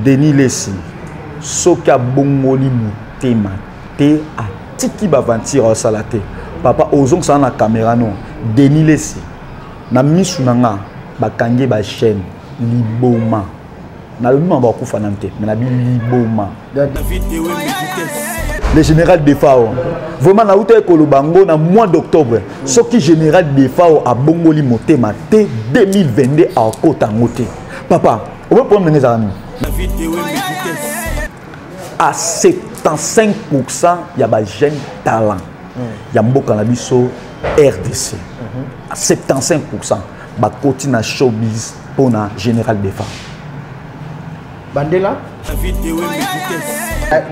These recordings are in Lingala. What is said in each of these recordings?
Denis Lessi soki abongoli motema te, atiki baventure asala te. Papa, ozongisana na caméra no. Denis Lessi, na misu na nga bakangi ba chaîne liboma. Nalobi mama bakufa nanu te, mais nabi liboma. Le général Defao, vraiment nauta koloba yango na mois d'octobre. Soki général Defao abongoli motema te, 2022 akota yango te. Papa, obe problème ndenge ezalaka nini? À 75% ya ba jeune talent ya mboka na biso RDC, à 75% bakoti na showbiz mpona général Defao. Bandela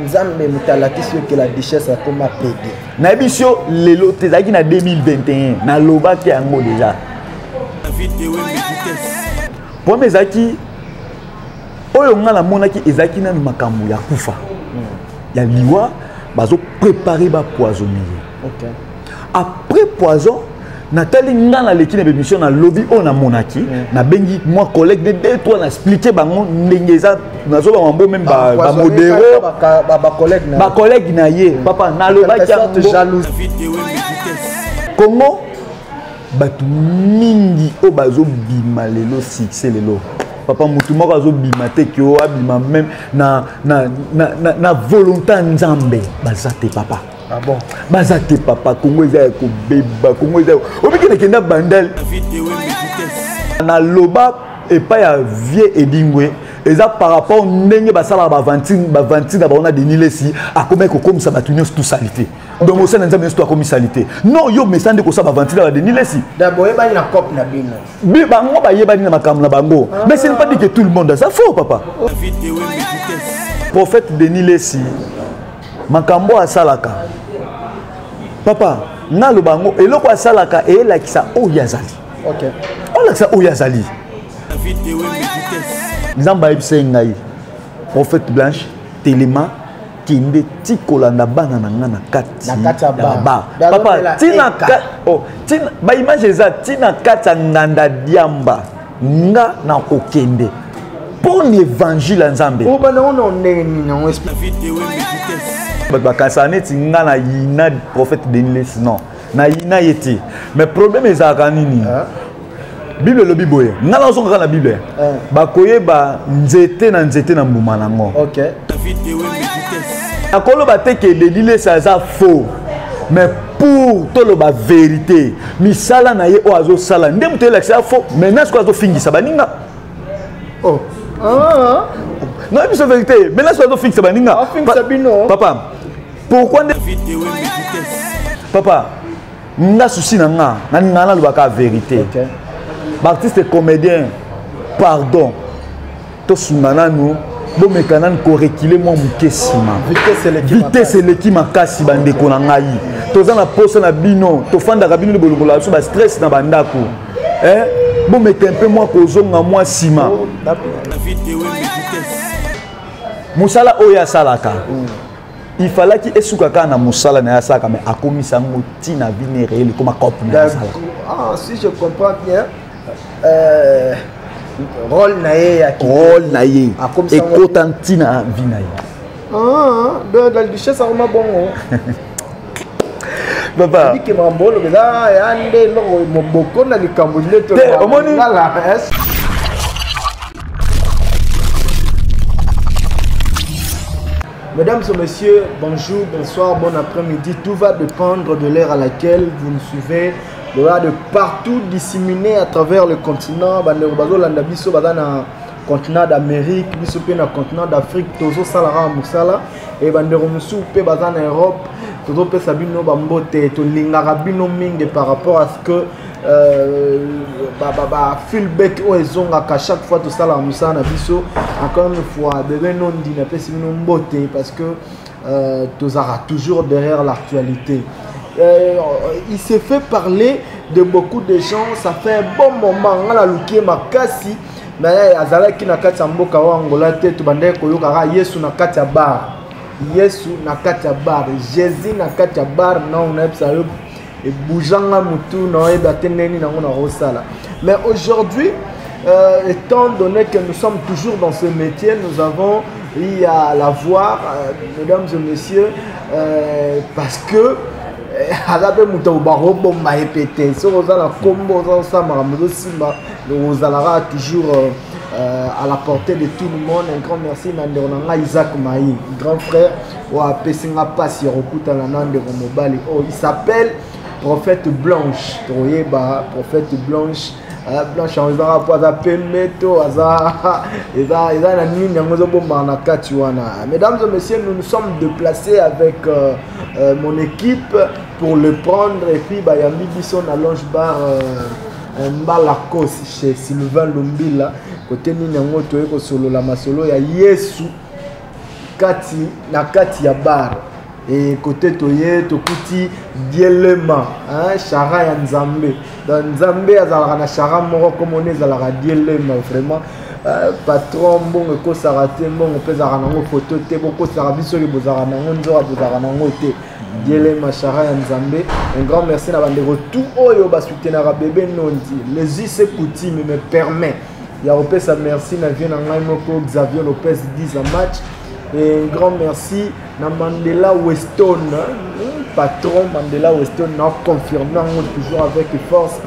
Nzambe moto alakisi yo ke la duchesse akoma pede. Nayebi yo lelo te, ezalaki na 2021, nalobaki yango déjà. Problème ezalaki oyo nga namonaki, ezalaki nanu makambo ya kufa ya liwa, bazoprépare bapoisonne ye. Après poison, natali nga naleki na bémission, nalobi oyo namonaki, nabengi mwa collègue de deux trois, na expliqué bango ndenge eza, nazoba mambo meme bamodero bacollègue na ye. Papa, nalobaki yango. Congo, bato mingi oyo bazobima lelo, succès lelo, papa, motu moko azobima te ke oyo abima même na volonté ya Nzambe, baza te, papa. Ah bon? Baza te, papa. Kongo eza ya kobeba, Kongo eza obiki. Nakenda Bandal, naloba epai ya vieux Edingwe, eza par rapport ndenge basalaka bavantine na bango na Denis Lesi. Akomaki kokomisa bato nyonso tout saleté. Donc osala Nzambe nyonso to akomi saleté. Non, yo mesa nde kosala bavantine na baDenis Lesi. Boyebani na cope na bino. Bango bayebani na makambo na bango, mais ce n'est pas dit que tout le monde aza faux. Papa, prophète Denis Lesi, makambo asalaka, papa, nga aloba yango, eloko asalaka eyelakisa oyo azali, olakisa oyo azali. Nzambe ayebisa ye ngai: prophète Blanche, telema, kende ti kolanda bana na nga na kati ya bar. Papa, tina oh, tina baimage eza ntina kati ya nganda diamba. Nga na kokende mpo na évangile ya Nzambe. Bato bakasaka neti nga na yina prophète Denis Lesi. Non, na yina ye te, mais problème ezalaka nini? Bible elobi boye, nga nazonga kaka na Bible: bakoyeba nzete na nzete na mbuma nango. Nakoloba te ke Denis Lesi aza faux, mais pour toloba vérité, misala na ye oyo azosala nde moto eyelakisa ya faux. Maintenant sikoyo azofingisa baninga. Oh. Ah. Nayebi biso vérité, maintenant sikoyo azofingisa baninga. Afingisa bino. Papa, pourquoi nde? Papa, nga souci na nga, nga nalobaka vérité. Baartiste comédien, pardon, tosunga nanu, bomeka nanu korekile mwa moke nsima. Vitesse eleki makasi, bandeko na ngai. Toza na posa na bino, tofandaka bino nde bolongola biso bastress na bandako. Bomeka mpe mwa kozonga mwa nsima. Mosala oyo asalaka, il fallaki esuka kaka na mosala na ye asalaka, mais akomisa yango ntina vie ne réel, ekoma cope na ye asalaka. Ah, si je comprends bien, rôle na ye ya rôle na ye ekota ntina vie na ye. Ah, de la duchesse akoma bongo. Papa, bike makambo oloba eza ya nde eloko moboko na likambo nde. Omoni. Mesdames et messieurs, bonjour, bonsoir, bon après-midi. Tout va dépendre de l'heure à laquelle vous nous suivez. De partout disséminé à travers le continent. Bandeko bazolanda biso baza na continent d'Amérique, biso pe na continent d'Afrique, tozo sala mosala et bandeko mosusu pe baza na Europe, tozo pesa bino bambote, tolingaka bino mingi par rapport à ce que ba feedback oyo ezongaka chaque fois tosalaka mosala na biso. Encore une fois, bebe nondi napesi bino mbote parce que tozalaka toujours derrière l'actualité. Il s'est fait parler de beaucoup de gens, ça fait un bon moment. Nga naluki makasi, mais azalaki na kati ya mboka oyo Angola te. Tobandaki koyokaka Yesu na kati ya bar, Yesu na kati ya bar, Jésus na kati ya bar. Non, nayebisa yo, ebougeanga mutu, naoyeba te ndenge nini yango nakosala. Mais aujourd'hui, Étant donné que nous sommes toujours dans ce métier, nous avons eu à la voir, mesdames et messieurs, parce que aza mpe moto bakobomba ye mpe te. Soki oza na nkombo, oza kosala makambo ezosimba, ozalaka toujours à la portée de tout le monde. Un grand merci na ndeko na ngai Isaac Maï, grand frère oyo apesi nga mpasi ya kokutana na ndeko mobali oyo. Il s'appelle Prophète Blanche. Toyeba Prophète Blanche, Blanche yango ezaka mpo aza pembe to aza eza na nini yango ezobombaka na kati wana. Mesdames et messieurs, nous nous sommes déplacés avec mon équipe pour le prendre et puis bayambi biso na Longe Bar Mbalakos chez Sylvain Lumbila. Kote nini yango toye kosolola masolo ya Yesu kati na kati ya bar. E kote toye tokuti Dielema, hein, chara ya Nzambe. Donc Nzambe azalaka na chara moko komona ezalaka Dielema. Vraiment, patron, mbongo ekosaka te, mbongo mpe ezalaka nango foto te. Bokosaka biso soki bozalaka nango, nzoka bozalaka nango te. Dielema, chara ya Nzambe. Un grand merci na bandeko tout oyo basoutenaka Bebe Nondi. Les us et coutumes me permet ya kopesa merci na vie na ngai moko Xavier Lopez 10 match. Et un grand merci na Mandela Weston, hein, patron Mandela Weston na confirmé yango toujours avec force.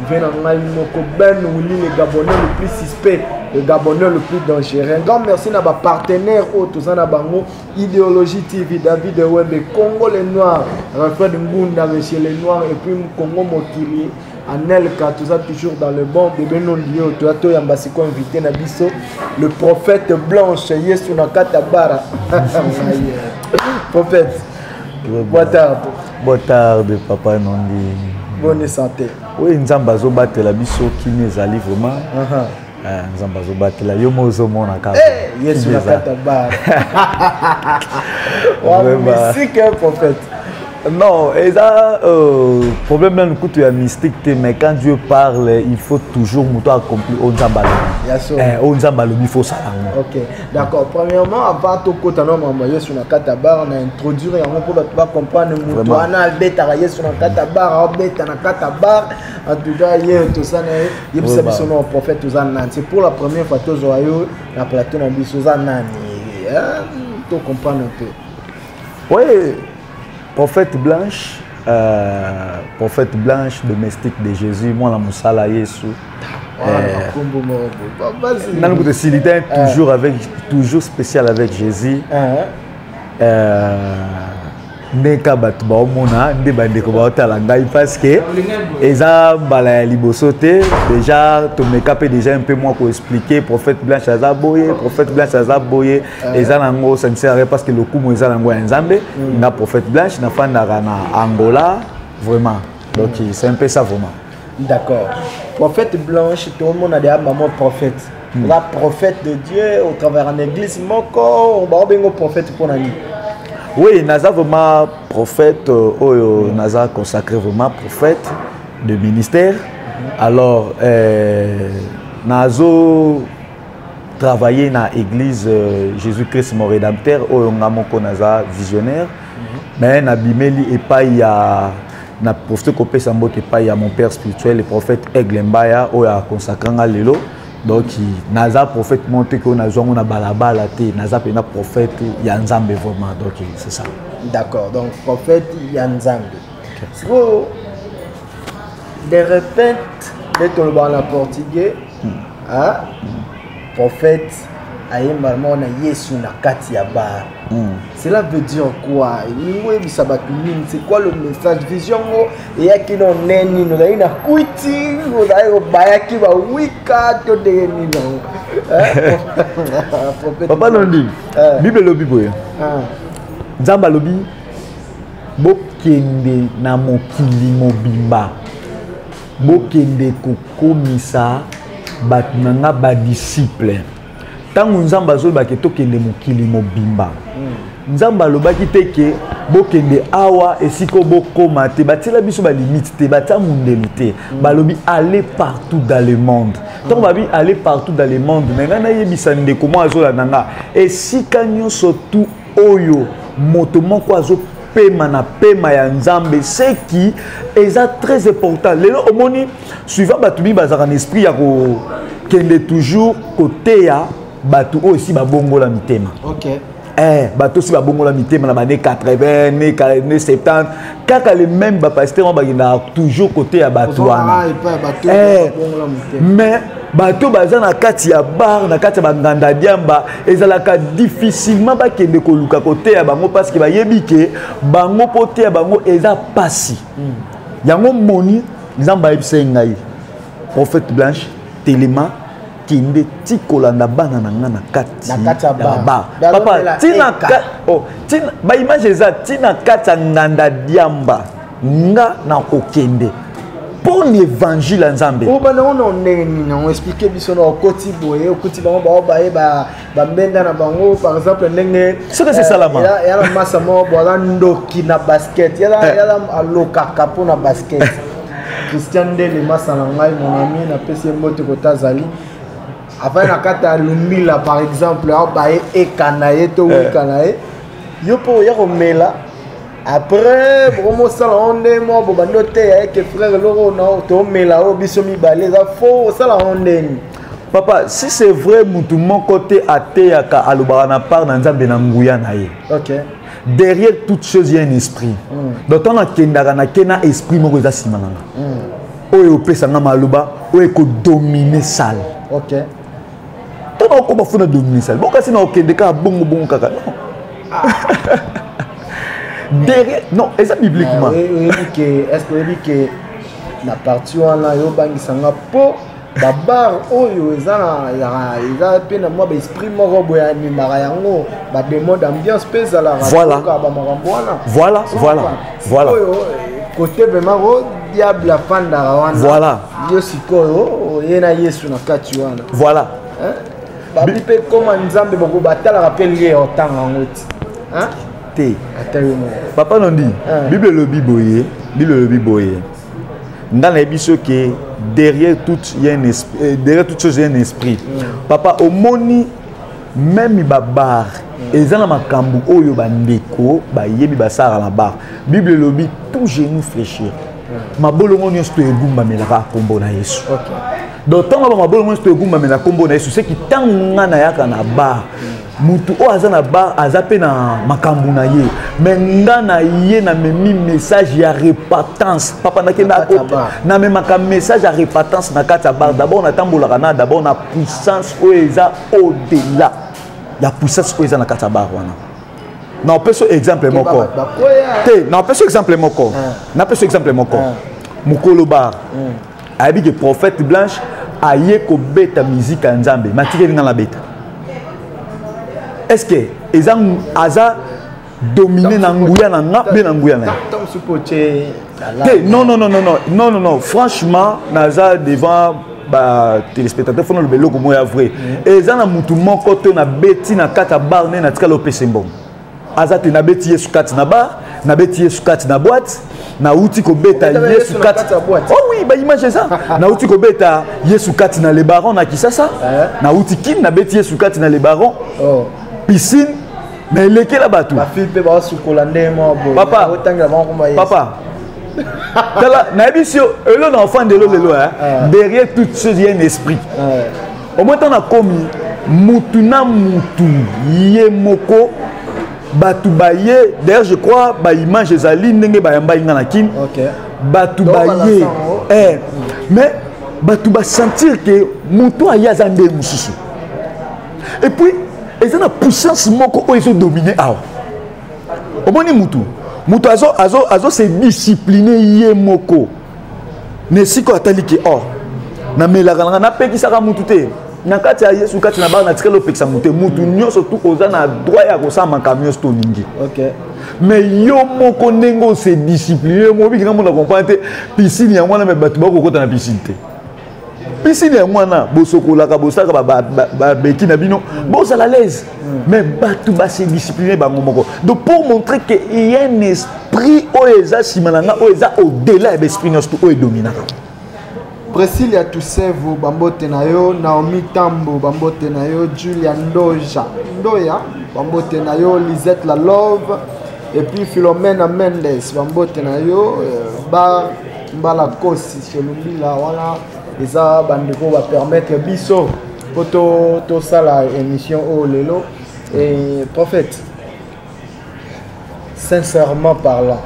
Vie na ngai moko Ben Willy, le Gabonais le plus suspect, le Gabonais le plus dangereux. Un grand merci na bapartenaire oyo toza na bango: Idéologie TV, David Wembe, Congo le Noir, Alfred Ngunda, monsieur le Noir, et puis Congo Mokili Anelka. Toza toujours dans le bon. Bebe Nondi oyo toya toyamba sikoyo invité na biso, le Prophète Blanche, Yesu na kati ya bara. Prophète, boa tarde. Boa tarde, papa Nondi. Bonne santé? Oui, Nzambe azobatela biso, kimi ezali vraiment. Nzambe azobatela yo mo, ozomona kaka. Yesu na kati ya bara wa mystique, prophète. Non, eza problème nanu kutu ya mystique te, mais quand Dieu parle, il faut toujours moto accomplir oyo Nzambe alobi. Oyo Nzambe alobi, faut osala yango. Ok, d'accord. Premièrement, avant tokota na makambo ya Yesu na kati ya bar, na introduire yango mpo bato bacomprendre moto wana abetaka Yesu na kati ya bar, aobeta na kati ya bar. En tout cas, ye toza na ye. Yebisa biso no, prophète, oza nani? C'est pour la première fois tozwa yo na plateau na biso. Oza nani, to comprendre un peu? Oui, Prophète Blanche, Prophète Blanche, domestique de Jésus, moi la mosala Yesu. Nanu kutu esili te, toujours avec, toujours spécial avec Jésus. Ndenge bato baomona nde bandeko baotala ngai, parce que eza mbala ya liboso te. Déjà tomeka mpe déjà un peu mwa koexpliquer: Prophète Blanche aza boye, Prophète Blanche aza boye. Eza nango, ça ne sert à rien, parce que lokumu eza nango ya Nzambe. Nga Prophète Blanche, nafandaka na Angola vraiment. Donc c'est un peu ça vraiment. D'accord. Prophète Blanche, tout le monde a déjà maman prophète. La prophète de Dieu, au travers en église moko, on va bengo prophète pour nani? Oui, naza vraiment prophète, oyo naza consacré vraiment prophète de ministère. Alors, nazo travailler na église Jésus-Christ mon Rédempteur, oyo nga moko naza visionnaire. Mais nabimeli epai ya na profite kopesa mbote epai ya mon père spirituel, le prophète Aigle Mbaya, oyo aconsacra nga lelo. Donc naza prophète moko te oyo nazwango na balabala te, naza mpenza prophète ya Nzambe vraiment. Donc c'est ça. D'accord, donc prophète ya Nzambe. Sikoyo, de repente nde tolobaka na portugais, hein? Prophète ayemba moko na Yesu na kati ya bar. Cela veut dire quoi? Elingi oyebisa bato nini? C'est quoi le message? Vision ngo eyaki no nde nini? Ozali na kwiti, ozali obayaki bawika to ndenge nini yango? Papa Nondi, Bible elobi boye: Nzambe alobi bokende na mokili mobimba, bokende kokomisa bato na nga badisciple. Ntango Nzambe azolobaki tokende mokili mobimba, Nzambe alobaki te ke bokende awa esika bokóma te. Batiela biso balimite te, batia mondelu te. Balobi aller partout dans le monde. Ntango babi aller partout dans le monde, na ngai nayebisa ndeko moko azolanda nga: esika nyonso tu oyo moto moko azopema na pema ya Nzambe, ce qui eza très important. Lelo omoni, suivant bato mingi bazalaka na esprit ya ko Kokende toujours koteya bato oyo esi babongola mitema. Ok. Bato osi babongola mitema na bane 80, ne 70, kaka le même bapasteur wana bakendaka toujours koteya bato wana. Mais bato baza na kati ya bar, na kati ya banganda diamba, ezalaka difficilement bakende koluka koteya bango, parce que bayebi ke bango mpo teya bango eza pasi. Yango moni Nzambe ayebisa ye ngai: "Prophète Blanche, telema, kende ti kolanda bana na nga na kati ya bar." Papa, tina oh, tina baimage eza tina kati ya nganda diamba, nga na kokende mpo na évangile ya Nzambe. Obanda ngo na ndenge nini yango? Explique biso. Na okoti boye, okuti bango bao baye bambenda na bango, par exemple ndenge Soki esalama. Yala masa moko bo aza ndoki na basket, yala alokaka mpo na basket, Christian Ndele, masa na ngai, mon ami, napesi ye mbote kota azali. Afai na kati ya Lumbila, par exemple, abaye eka na ye to wika na ye, yo mpo oya komela, après bokomosala ngo nde mwa bo bandi oteya eke: "Frère, eloko na tomela oyo biso mibale eza fo osala ngo ndeni." Papa, si c'est vrai, mutu moko te ateyaka, alobaka na part na Nzambe na nguya na ye. Derrière toute chose, il y a un esprit. Donc ntango nakendaka, nake na esprit moko eza nsima na nga, oyo opesanga maloba oyo ekodomine salle. Ntango okoma funa domine salle, bokasi na okende kaka bongo bongo kaka, non, derrière, non, eza bibliquement. Oyebi ke, est ce que oyebi ke na partie wana yobangisanga mpo babar oyo eza na eza mpe na mwa baesprit moko boye animaka yango, badémon d'ambiance mpe ezalaka? Bamakambo wana. Voilà. Oyo côté vraiment o diable afandaka wana. Yo sikoyo oye na Yesu na kati wana. Babi mpe koma Nzambe boko batalaka mpe lie otanga yango ti. Te. Ata yo moko. Papa Nondi, Bible elobi boye, Bible elobi boye, nga nayebi soki derrière toute il y a un esprit, derrière toute chose il y a un esprit. Papa, omoni même babar eza na makambo oyo bandeko bayebi basalaka na bar. Bible elobi: "Tout genou fléchir", mabolongo nyonso to egumbamelaka nkombo na Yesu. Donc ntango bamabolongo nyonso to egumbamela nkombo na Yesu, seki ntango nga nayaka na bar, mutu oyo aza na bar aza mpe na makambo na ye, me nga na ye namemi message ya repentance. Papa, nakenda, namemaka message ya repentance na kati ya bar. D'abord natambolaka na d'abord na puissance oyo eza au-delà ya puissance oyo eza na kati ya bar wana. Na opesa exemple moko te, na opesa exemple moko, napesa exemple moko. Mokolo bar ayebi ke prophète Blanche aye kobeta musique ya Nzambe, matikeli nga nabeta. Est ce que eza aza dominé na nguya na nga mpe na nguya na ye te? Non, non, non, non, non, non, non, non. Franchement, naza devant batéléspectateur, fona loba eloko moko ya vrai. Eza na mutu moko te nabeti na kati ya bar nde natikala opesa mbongo, aza te. Nabeti Yesu kati na bar, nabeti Yesu kati na boîte, nauti kobeta Yesu kati, oh oui, baimage eza, nauti kobeta Yesu kati na Le Baron na Kisasa, nauti Kine, nabeti Yesu kati na Le Baron, piscine, mais elekela bato. Papa, papa, tala, nayebi si yo elo na ofanda elo lelo. Derrière toute chose, il y a un esprit. Au moins ntango nakomi mutu na mutu ye moko, bato baye. D'ailleurs, je crois baimage ezali ndenge bayambai nga na Kine, bato baye, mais bato basentir ke moto aye aza nde mosusu. Et puis eza na puissance moko oyo ezodomine awa. Omoni mutu, mutu azo se discipline ye moko na esika atali ke or namelaka nanga, napekisaka mutu te na kati ya Yesu kati na bana. Natikali opekisa mutu te. Mutu nyonso tu oza na droit ya kosala makambo nyonso tolingi, mais yo moko ndenge ose discipline mobiki, nga mona comprendre te. Piscine yango wana, me bato bakokota na piscine te. Piscine yango wana bosokolaka, bosalaka babeki na bino, bozala l'aise, mais bato base discipline bango moko. Donc pour montrer que il y a un esprit oyo eza nsima na nga, oyo eza au-delà ya baesprit nyonso oyo edominaka. Priscilla Tusevo, bambote na yo. Naomi Tambo, bambote na yo. Julia Ndoja Ndoya, bambote na yo. Lisette La Love et puis Philomena Mendes, bambote na yo. Bar Mbala Kosi Shelumbila wana. Eza bandeko ba permettre biso po to tosala émission oyo lelo. Et prophète, sincèrement parlant,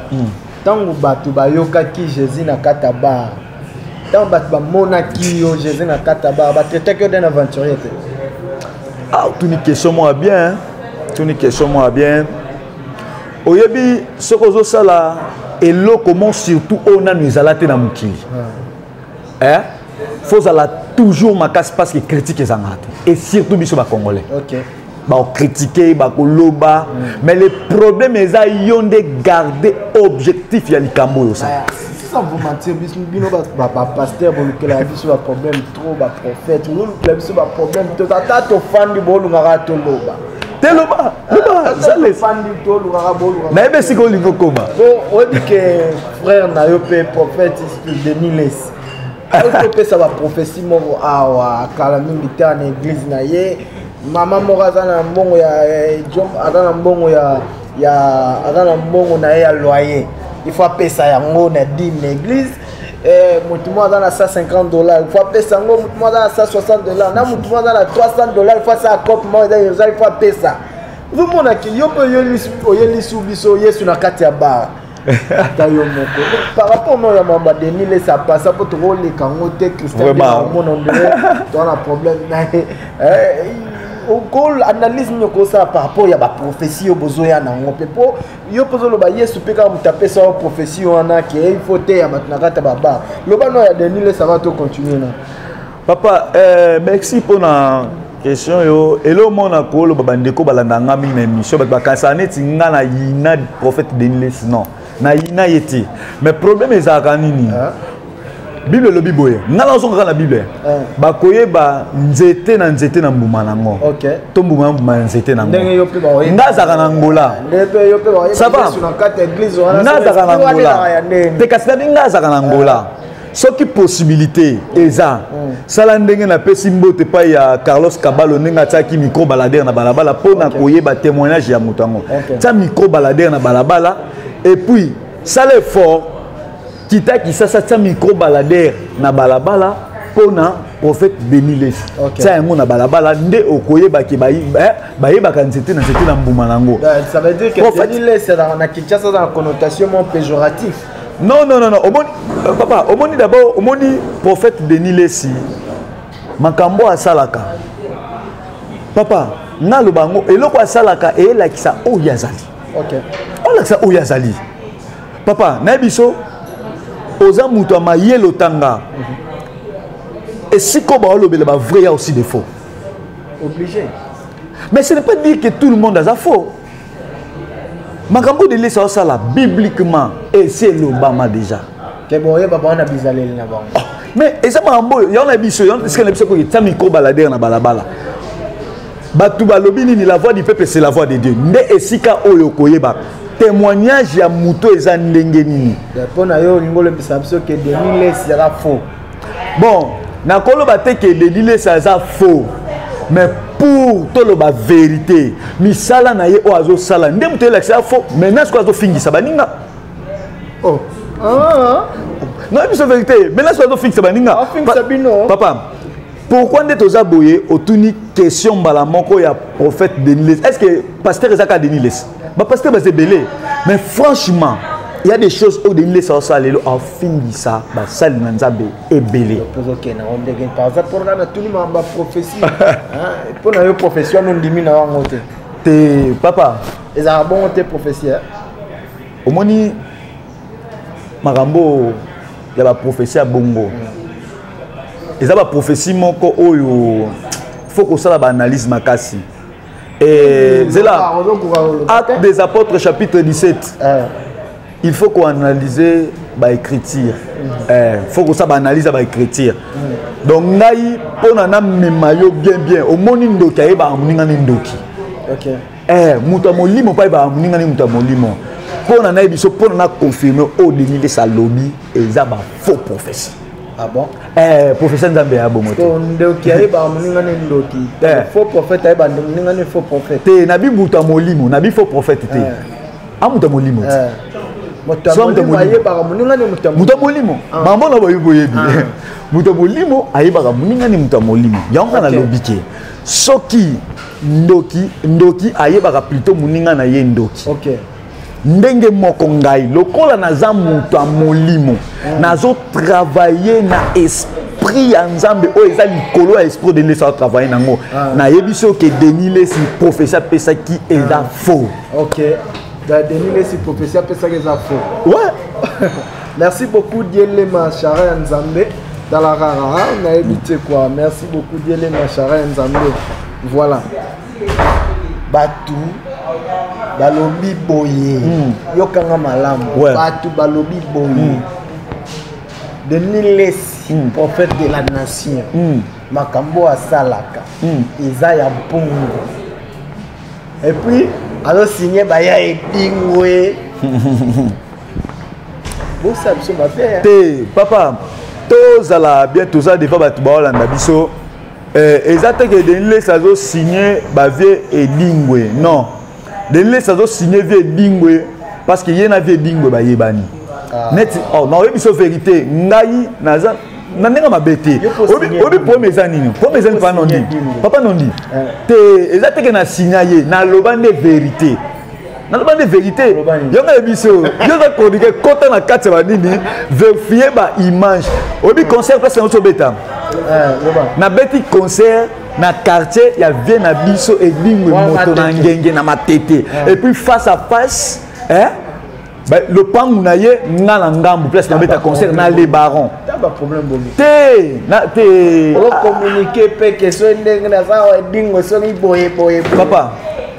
ntango bato bayokaki Jésus na kati ya bar, ntango bato bamonaki yo Jésus na kati ya bar, batraitaki yo d'un aventurier te? Ah, tuni question moko ya bien, tuni question moko ya bien. Oyebi, soki ozosala eloko mo, surtout oyo nanu ezala te na mokili, eh? Faut ozala toujours makasi, parce que critique ezangaka te, et surtout biso Bacongolais. Bakocritiquer, bakoloba, mais le problème eza yo nde garder objectif ya likambo oyo osala. Sans vous mentir, biso bino bapasteur bolukela biso baproblème trop, baprophète bolukela biso baproblème. Ata tofandi, bolungaka toloba. Te, loba, loba. Tofandi, tolukaka, bolukaka. Nayebi esika olingi okoma. Po oyebi ke frère na yo mpe prophète Denis Lessie topesa baprophétie moko awa kala mingi te na église na ye. Mama moko aza na mbongo ya aza na mbongo ya aza na mbongo na ye ya loyer, il faut apesa yango na dîme na église. Motu moko aza na 150 $, il faut apesa yango. Motu moko aza na 160 $, na motu moko aza na 300 $, il faut asala cope moko eza urgent, il faut apesa. Ozomonaki yo mpe oyelisi biso Yesu na kati ya bar, ata yo moko, par rapport no ya mamba Denis Lessie apasa, mpo tokoleka yango te. Christian omona ondire toza na problème na ye. Analyse nini okosala par rapport ya baprophétie oyo bozoya nango mpe, mpo yo mpo ozoloba Yesu mpe kaka moto apesa yo prophétie wana ke il faut te ya bato na kati ya babar? Loba no ya Denis Lessie, ava tocontinue na. Papa, merci mpona question yo. Elo mona koloba, bandeko balanda nga mingi na émission, bato bakanisaka neti nga na yina prophète Denis Lessie. Non, na yina ye te, mais problème ezalaka nini? Bible elobi boye, nga nazonga kaka na Bible: bakoyeba nzete na nzete na mbuma nango, to mbuma na mbuma ya nzete nango. Nga azalaka na Ngola, ça va, nga azalaka na Ngola te, kasi nabi nga azalaka na Ngola. Soki possibilité eza, sala ndenge napesi mbote epai ya Carlos Kabalo, ndenge atiaki micro baladeur na balabala mpo na koyeba témoignage ya moto yango. Tia micro baladeur na balabala et puis sala effort, kita Kisasa, tia micro baladeur na balabala mpo na prophète Denis Lessie. Tia yango na balabala nde okoyebaki bayebaka nzete na nzete na mbuma nango. Ça veut dire que Denis Lessie na Kinshasa aza na connotation moko péjoratif? Non, non, non, non. Omoni, papa, omoni d'abord, omoni prophète Denis Lessie, makambo asalaka, papa, naloba yango, eloko asalaka eyelakisa oyo azali. Olakisa oyo azali. Papa, nayebi so oza moto ya mayele, otanga esika oyo baolobela bavrai, ya aussi des faux. Obligé. Mais ce n'est pas dire que tout le monde aza faux. Makambo Denis Lessie osala, bibliquement esi elobama déjà. Ke boyeba bango na bizaleli na bango. Oh, mais eza makambo oyo yango na biso, yango esika na biso koki tia micro baladeur na balabala. Bato balobi nini? La voix du peuple, c'est la voix de Dieu. Nde esika oyo koyeba témoignage ya moto eza ndenge nini. Mpo na yo, olingi olembisa biso ke Denis Lessie aza faux? Bon, nakoloba te ke Denis Lessie aza faux, mais pour toloba vérité, misala na ye oyo azosala nde moto eyelakisa ya faux. Maintenant sikoyo azofingisa baninga. Oh. Ah. Nayebi biso vérité, maintenant sikoyo azofingisa baninga. Afingisa bino. Papa, pourquoi nde toza boye? Otuni question mbala moko ya prophète Denis Lessie. Est ce que pasteur eza kaka Denis Lessie? Bapasteur baza ebele, mais franchement, il y a des choses oyo Denis Lessie aosala lelo, afingisa basali na Nzambe ebele. Tozokende yango ndenge, par exemple, mpona natuni makambo ya prophétie, mpo na yo prophétie wana ondimi na yango te? Te, papa. Ezalaka bongo te, prophétie? Omoni, makambo ya baprophétie ya bongo eza baprophétie moko oyo faut kosala baanalyse makasi. Zela, Acte des Apôtres chapitre 17, il faut koanalyse baécriture, faut kosala baanalyse ya baécriture. Donc ngai mpona namema yo bien bien, omoni, ndoki ayebaka moninga ni ndoki. Moto ya molimo mpo ayebaka moninga ni moto ya molimo. Mpona nayebi biso, mpona na confirme oyo Denis Lessie alobi, eza bafaux prophétie. Ah bon? Professeur, Nzambe ya bongo te. Ndoki ayebaka moninga ni ndoki, faux prophète ayeba moninga ni faux prophète? Te, nabi moto ya molimo, nabi faux prophète te. A moto ya molimo te. Moto ya molimo ayebaka moninga ni moto ya molimo. Bango na boyebi boyebi. Moto ya molimo ayebaka moninga ni moto ya molimo. Yango kaka nalobi ke soki ndoki, ndoki ayebaka plutôt moninga na ye ndoki. Ndenge moko ngai lokola naza moto ya molimo, nazotravaille na esprit ya Nzambe oyo eza likolo ya esprit Denis Lessi atravaille nango. Nayebi soki Denis Lessi prophétie apesaki eza faux. Ok, Denis Lessi prophétie apesaki eza faux. Ouais. Merci beaucoup Dielema Chara ya Nzambe. Tala rara nayebi te quoi. Merci beaucoup Dielema Chara ya Nzambe. Voilà. Batu balobi boye, yokanga malamu. Batu balobi boye, Denis Lessi, prophète de la nation, makambo asalaka eza ya mpungu, et puis azosinye baya edingwe bosa biso mabe. Te papa, tozala bien, toza devant bato baolanda biso. Eza te ke Denis Lessi azosigne bavieux edingwe. Non, Denis Lessi azosigne vieux edingwe parce que ye na vieux edingwe bayebani. Neti oh, na oyebi biso vérité, ngai naza na ndenge mabe te. Oyebi problème eza nini? Problème eza nini, papa Nondi? Papa Nondi te, eza te ke na signa ye, naloba nde vérité, naloba nde vérité. Yango yebi biso, yo oza chroniqueur, kota na kati ya banini, vérifie baimage. Oyebi concert place yango tobeta, nabeti concert na quartier ya vieux na biso edingwe, moto na ngenge na Matete, et puis face à face, hein, lopangu na ye, nga na ngambu place nabeta concert na les barons te na te. Ocommunique mpe ke soki ndenge naza edingwe, soki boye boye. Papa,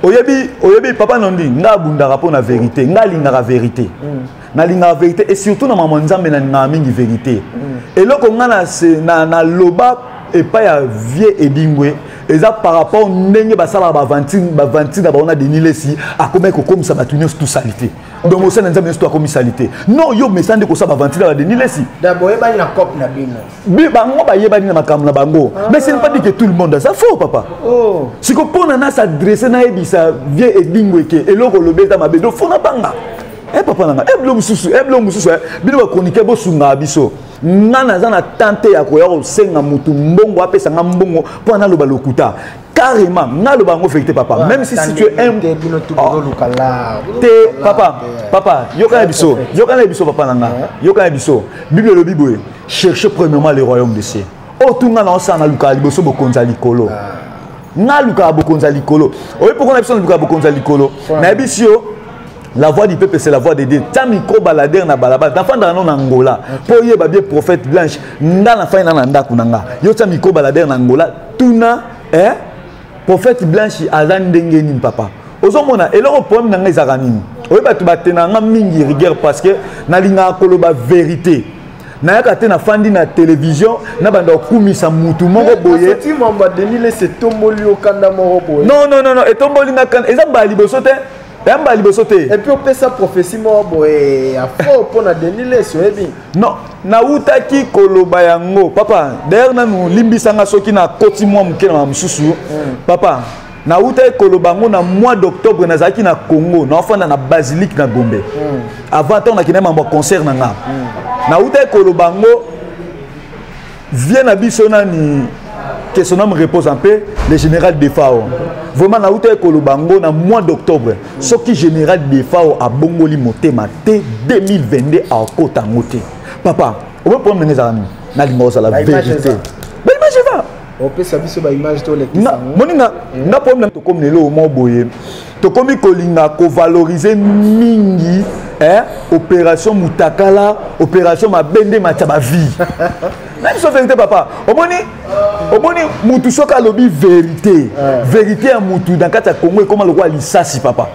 oyebi, oyebi papa Nondi, nga abundaka mpo na vérité, nga alingaka vérité, nalingaka vérité et surtout na mama Nzambe nalingaka mingi vérité. Eloko nga naloba epai ya vieux edingwe eza par rapport ndenge basalaka bavantine na bango na Denis Lessi, akomaki kokomisa bato nyonso tout saleté. Donc osala na Nzambe nyonso to akomi saleté. Non, yo mesa nde kosala bavantine na badenis Lessi. Boyebani na cope na bino. Bango bayebani na makambo na bango, mais ce n'est pas dit que tout le monde aza faux, papa. Siko mpona na s'adresse, nayebisa vieux edingwe ke eloko olobi eza mabe, donc fo na banga e papa nanga e bilo mosusu, e bilo mosusu. Bino bachroniqueur bosungaka biso. Nga naza na tante ya koya kosenga mutu mbongo, apesa nga mbongo mpo naloba lokuta carrément. Nga aloba yango vérité, papa, même si tu es un te. Papa, papa, yoka na biso, yoka na biso, papa na nga, yoka na biso. Bible elobi boye: cherchez premièrement le royaume de cieux. Oyo tunga na osala, nalukaka liboso bokonzi ya likolo. Nga alukaka bokonzi ya likolo. Oyebi pourquoi na biso nalukaka bokonzi ya likolo? Nayebisi yo, la voix du peuple, c'est la voix de Dieu. Tia micro baladeur na balabala, nafandaka no na Angola mpo oyeba bien. Prophète Blanche, nga nafandi na na ndako na nga. Yo tia micro baladeur na Angola, tuna, eh? Prophète Blanche aza ndenge nini? Papa, ozomona eloko, problème na nga ezalaka nini? Oyebi bato batena nga mingi rigueur parce que nalingaka koloba vérité. Nayaka te nafandi na télévision na banda kokumisa mutu moko boye. Denis Lessi etomboli okanda moko boye. Non, non, non, non, etomboli nga kanda eza mbala liboso te, ya mbala liboso te. Et puis opesa prophétie moko boye ya faux mpona Denis Lessi, oyebi. Non, nawutaki koloba yango, papa. D'ailleurs nanu limbisanga soki nakoti mwa moke na mosusu. Papa, nawutaki koloba yango na mois d'octobre. Nazalaki na Congo, naofanda na basilique na Gombe. Avant ntango nakende mambo ya concert na nga, nawutaki koloba yango. Vieux na biso nani, que son âme repose en paix, le général Defao, vraiment nawutaki koloba yango na mois d'octobre: soki général Defao abongoli motema te, 2022 akota yango te. Papa, obe problème ndenge ezalaka nini? Nalinga kozala vérité, baimage eza. Opesa biso baimage, tolekisa. Moninga nga, problème, tokomi lelo mo boye, tokomi kolinga kovalorize mingi, eh, opération mutakala, opération mabende matia bavie na biso. Vérité, papa, omoni, omoni mutu soki alobi vérité, vérité ya mutu na kati ya Congo ekóma lokola lisasi. Papa,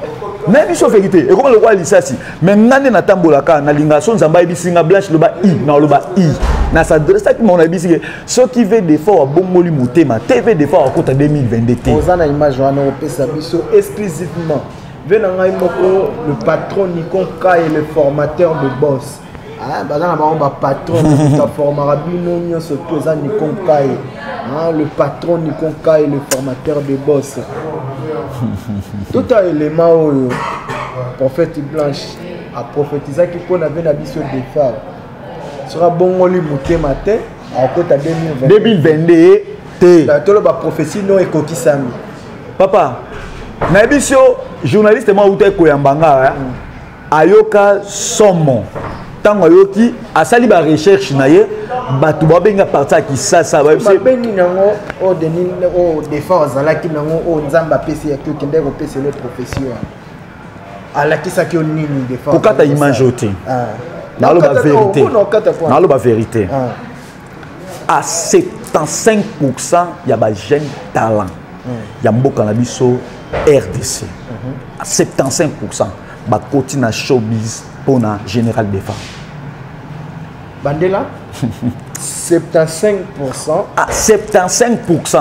nayebi biso vérité ekóma lokola lisasi. Mais nga nde natambolaka, nalingaka so Nzambe ayebisi nga: "Blanche, loba i", na oloba i na s'adressaki mango. Nayebisi ke soki vieux Defao abongoli motema te, vieux Defao akota 2022 te. Oza na image wana, opesa biso exclusivement. Ve na ngai moko, le patron Nikon Kai, le formateur de boss. Ah, baza na bango bapatron, moto aformaka bino nyonso to eza Nikon Kai. Ah, le patron Nikon Kai, le formateur de boss. Tota élément oyo, prophète Blanche. Aprophétisaki mpo na vie na biso Defao, soki abongoli motema te, akokota 2022. 2022 te. Toloba prophétie no ekokisami. Papa, nayebi so journaliste moko auta ekoyamba nga, ayoka somo ntango ayoki, asali barecherche na ye. Bato babenga parti ya Kisasa. Babengi nango oyo Denis, oyo Defao azalaki nango, oyo Nzambe apesi yaki, okendaki kopesela prophétie wana, alakisaki yo nini, Defao? Kokata image oyo te. Naloba vérité, naloba vérité. À 75 ya bajeune talent ya mboka na biso RDC, à 75 bakoti na showbiz mpona général Defa. Bandela, 75? À 75.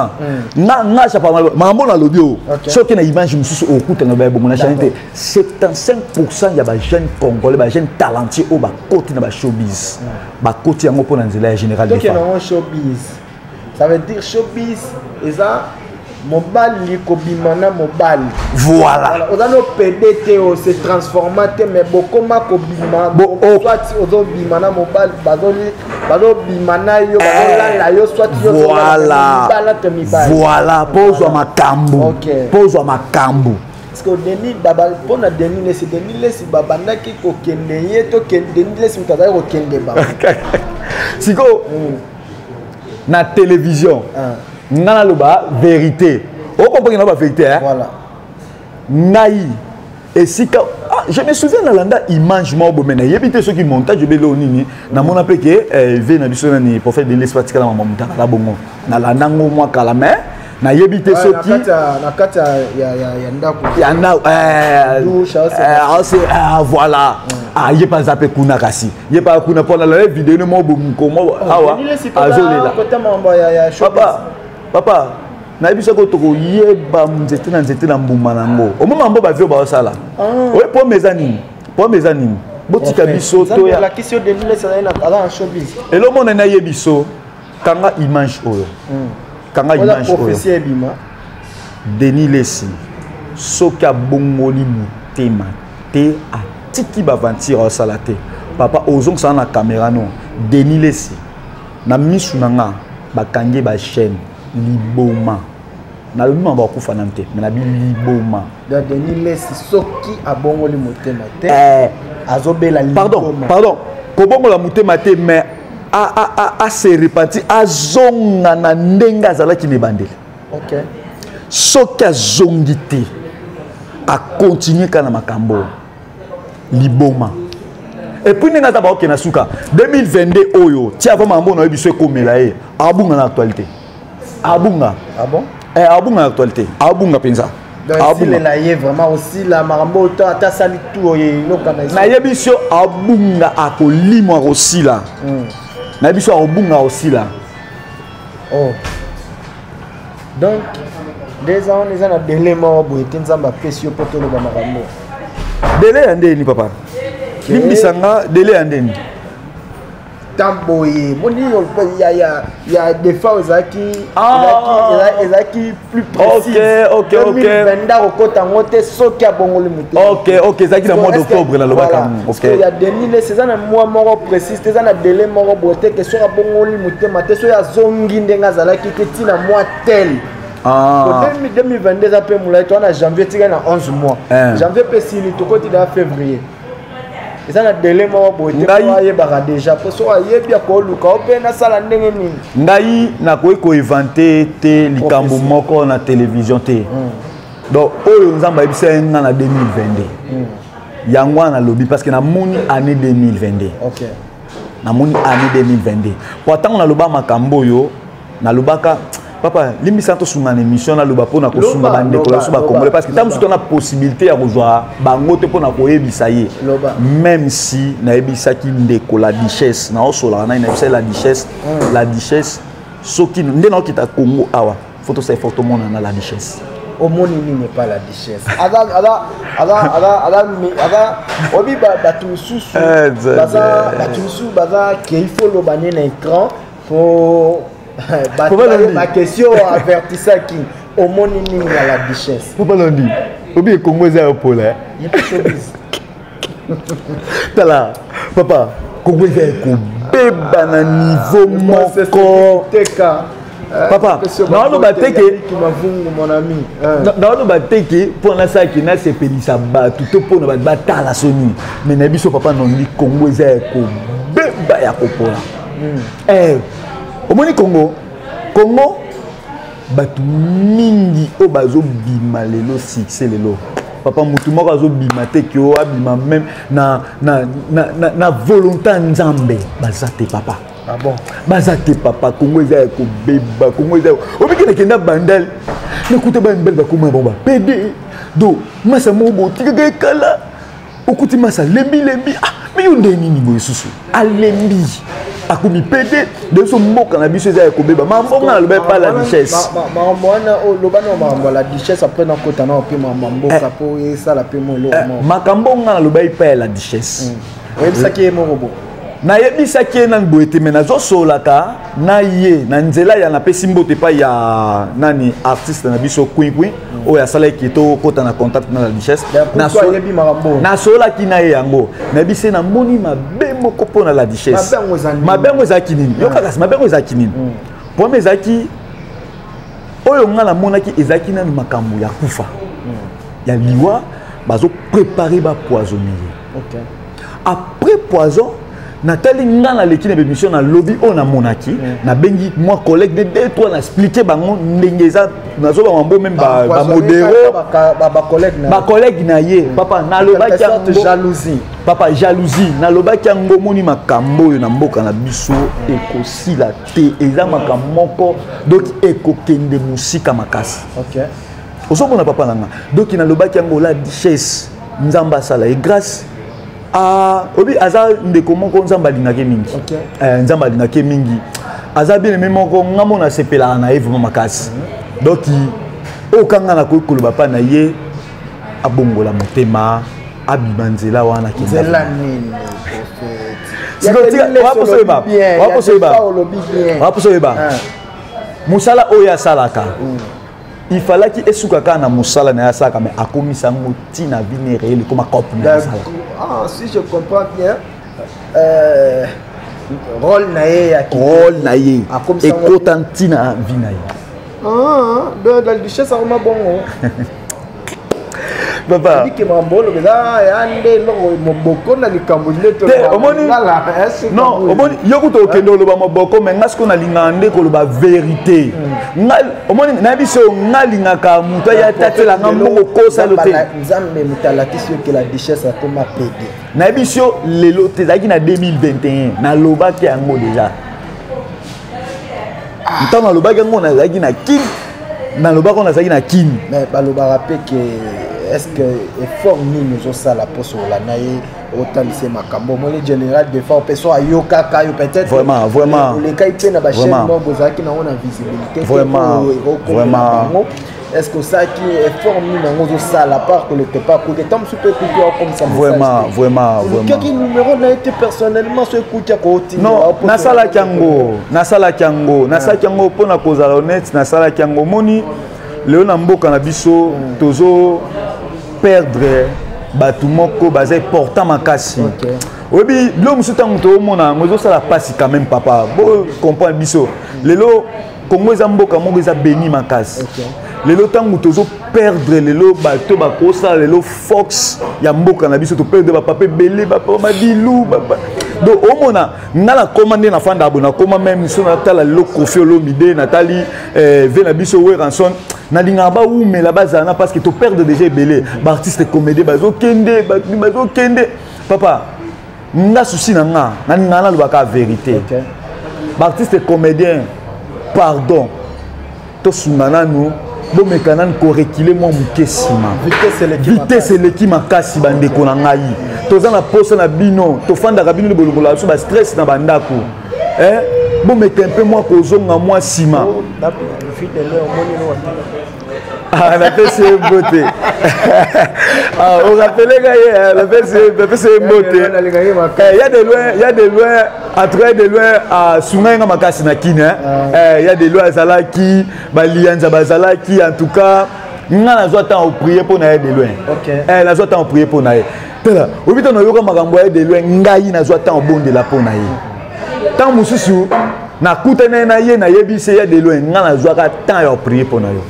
Nga chapa, makambo nalobi oyo, soki na image mosusu okutana bayebongo na chaîne te. 75 ya bajeune congolais, bajeune talentueux oyo bakoti na bashowbiz, bakoti yango mpo na nzela ya général Defa. Nango showbiz, ça veut dire showbiz eza mobali kobima na mobali. Voilà. Oza no pédé te, ose transforma te, mais bokoma kobima, soit ozobima na mobali, bazobima na yo, bazolala yo, soit yo. Voilà, voilà, mpo ozwa makambo, mpo ozwa makambo. Parce que Denis, mpona Denis Lesi, Denis Lesi babandaki kokende ye to Denis Lesi moto azalaki kokende bango? Sikoyo na télévision, nga naloba vérité, okomprendre? Naloba vérité. Voilà. Ngai esika, ah, je me souviens, nalanda image moko boye, nayebi te soki montage ebele o nini. Namona mpe ke ve na biso nani, prophète Denis Lesi, atikala mama motakala bongo. Nalanda ngo mwa kala, mais nayebi te soki na kati ya ndako. Ya ndako, voilà. Ah, ye mpe aza mpe kuna, kasi ye mpe kuna mpo nalala video ne moko bomokomo awa azolela. Papa, papa, nayebi soki tokoyeba nzete na nzete na mbuma nango. Omoma mbo bavio baosala oye, pome eza nini? Pome eza nini? Botika biso toya elomona. Nayebi so, kanga image oyo, kanga image oyo. Denis Lesi, soki abongoli motema te, atiki baventure aosala te. Papa, ozongisana na caméra. No, Denis Lesi, na misu na nga, bakangi bachaîne, liboma. Nalobi mama bakufa nanu te, me nabi liboma. Denis Lesi, soki abongoli motema te, azobela. Pardon, pardon, kobongola motema te, mais ase repentir, azonga na ndenge azalaki na ebandeli. Soki azongi te, akontinue kaka na makambo, liboma. Et puis ndenge aza, baokende na suka 2022 oyo ti avant makambo na ye biso ekomela ye, abunga na actualité, abunga. Ah bon? Eh, abunga na actualité, abunga mpenza. Asilela ye vraiment, osila makambo oyo ata asali tu oyo eloka na. Nayebi so abunga, akolimwa, akosila. Nayebi so akobunga, akosila. Oh. Donc nde eza wana, eza na délai moko boye te Nzambe apesi yo mpo toloba makambo? Délai ya ndeni, papa? Limbisanga, délai ya ndeni? Temps boye moni ya Defao ezalaki plus précise. 2022 akokota yango te soki abongoli motema. Ok, ezalaki na mois d'octobre nalobaka. Ok, ya Denis Lesi eza na mois moko précise te, eza na délai moko boye te ke soki abongoli motema te, soki azongi ndenge azalaki te, ntina mois tel. 2022 eza mpe molai, to wana janvier tikali na 11 mois, janvier mpe sili, tokoti na février. Eza na délai moko boye te po ayebaka déjà, po soki ayebi akoluka o mpe nasala ndenge nini. Ngai nakoki koinventer te likambo moko na télévision te. Donc oyo Nzambe ayebisa ye nga na 2022, yango wana nalobi, parce que namoni année 2022. Namoni année 2022 po ntango naloba makambo oyo nalobaka, papa, limbisa, tosunga na émission, naloba mpona kosunga bandeko na biso bacongolais, parce que ntango mosusu tona possibilité ya kozwa bango te mpona koyebisa ye. Même si nayebisaki ndeko la duchesse, naosolaka nai, nayebisaki la duchesse, la duchesse, soki nde naokita Congo awa, faut tosala effort tomonana la duchesse. Omoni nini epa la duchesse? Aza aza aza aza aza aza obi bato mosusu baza, bato mosusu baza ke il faut loba ne na écran po bato baquestion avertisaki. Omoni nini na la duchesse? Papa Londi, obi Congo eza ya pola. Ye mpe showbiz. Tala papa, Kongo eza ekobeba na niveau moko. Papa, naoloba te ke naoloba te ke mpo nasalaki nasepelisa bato to mpona bato batala soni, mais na biso papa Nondi, Kongo eza ya kobeba, ya kopola. Omoni Kongo, Kongo bato mingi oyo bazobima lelo, succès lelo, papa, motu moko azobima te ke oyo abima même na volonté ya Nzambe, baza te papa. Ah bon? Baza te papa. Kongo eza ya kobeba. Kongo eza obiki, nakenda Bandal, nakuta bana mibali bakoma bango bapede. Donc masa moko botikaka ekala, okuti masa alembi lembi. Ah, mais yo nde nini boye? Susu alembi, akomi pede. De biso mboka na biso eza ya kobeba. Makambo nga naloba epa La Duchesse. Makambo wana oloba na makambo ya La Duchesse, après nakota na mpe makambo ya mboka mpo esala mpe mo eloko moko. Makambo nga naloba epa ya La Duchesse. Oyebisaki ye moko bo? Nayebisaki ye nani boye te, mais nazosolaka na ye na nzela ya napesi mbote epai ya nani, artiste na biso Kwinkwin, oyo asalaki tokɔta na contact na La Duchesse. Ayebi makambo. Nasololaki na ye yango, nayebisi ye namoni mabe moko mpo na La Duchesse. Mabe yango ezalaki nini? Yo kaka, mabe yango ezalaki nini? Problème ezalaki oyo nga namonaki, ezalaki nanu makambo ya kufa, ya liwa. Bazoprépare bapoisonne ye. Après poison, natali nga naleki na bémission, nalobi oyo namonaki. Nabengi mwa collègue de deux trois, naexplike bango ndenge eza, nazoba mambo même bamodero, bacollègue na ye. Papa, nalobaki yango. Jalousie. Papa, jalousie, nalobaki yango. Omoni makambo oyo na mboka na biso ekosila te, eza makambo moko donc ekokende mosika makasi. Ozomona papa na nga, donc nalobaki yango. La Duchesse, Nzambe asala ye grâce. Ah, obi aza ndeko moko Nzambe alingaki mingi. Nzambe alingaki mingi, aza bien aimé moko nga mona asepelaka na ye vraiment makasi. Donc oyo kanga nakoki koloba mpa na ye, abongola motema, abima nzela wana. Nzela nini? Waposo oyeba mosala oyo asalaka, il fallaki esuka kaka na mosala na ye asalaka, mais akomisa yango ntina vie ne réel, ekoma cope na ye asalaka. Ah, si je comprends bien, rôle na ye ya Rôle na ye ekota ntina vie na ye. Ah, de La Duchesse akoma bongo. Papa. Bike makambo oloba eza ya nde eloko moboko na likambo nde. Te, omoni, non, omoni yo kuta okende oloba moboko, mais nga sikoyo nalingaka nde koloba vérité. Nga omoni, nayebi so nga alingaka moto aya tatelanga mbongo kosalo te. Nzambe moto alakisi yo ke La Duchesse akoma pede. Nayebi so lelo te, ezalaki na 2021, nalobaki yango déjà. Ntango nalobaki yango, nazalaki na Kini, nalobaki yango, nazalaki na Kini. Mais balobaka mpe ke est ce que effort nini ozosala mpo solola na ye, otalisa makambo? Omoni général d'effort mpe so ayokaka yo peut-être. Vraiment, vraiment. Olekai mpe na bachaîne moko bozalaki nango na visibilité. Vraiment, vraiment. Bango, est ce que osalaki effort nini yango ozosala part koleka pa kuke ntango mosusu mpe ekuki akomisa? Vraiment, vraiment, vraiment. Olukaki numéro na ye te personnellement? So ekuki akotinda? Non, nasalaki yango, nasalaki yango, nasalaki yango. Mpona kozala honnête, nasalaki yango. Omoni lelo na mboka na biso, tozo perdre bato moko baza important makasi. Oyebi biloko mosusu, ntango toomona yango, ezosala mpasi quand même. Papa, bo comprendre biso. Lelo Kongo eza mboka moko eza béni makasi. Lelo ntango tozo perdre lelo bato bakosala lelo force ya mboka na biso, toperdre bapapa ebele, bapapa Madilu. Donc omona nga nakoma nde nafanda boye, nakoma même so natala lelo Koffi Olomide, natali ve na biso Werrason, nalingaka bawumela, bazala na, parce que toperdre déjà ebele baartiste comédie, bazokende, bazokende. Papa, nga souci na nga, nalingaka nalobaka vérité. Baartiste comédien, pardon, tosunga nanu, bomeka nanu koreculer mwa moke nsima. Vitesse eleki makasi. Bandeko na ngai, toza na posa na bino, tofandaka bino nde bolongola biso bastress na bandako. Bomeka mpe mwa kozonga mwa nsima. Ah, napesi ye mbote, orappeler ye, napesi ye mbote. Ya de loin, ya de loin, en tout cas de loin asungai nga makasi na Kini. Ya de loin azalaki, balianza bazalaki. En tout cas nga nazwa ntango oprier mpo na ye de loin, nazwa ntango oprier mpo na ye. Tala, oyebi ntango nayoka makambo ya de loin, ngai nazwa ntango obondela mpo na ye. Ntango mosusu nakutani na ye, nayebisi ye de loin, ngai nazwaka temps ya prier mpo na yo.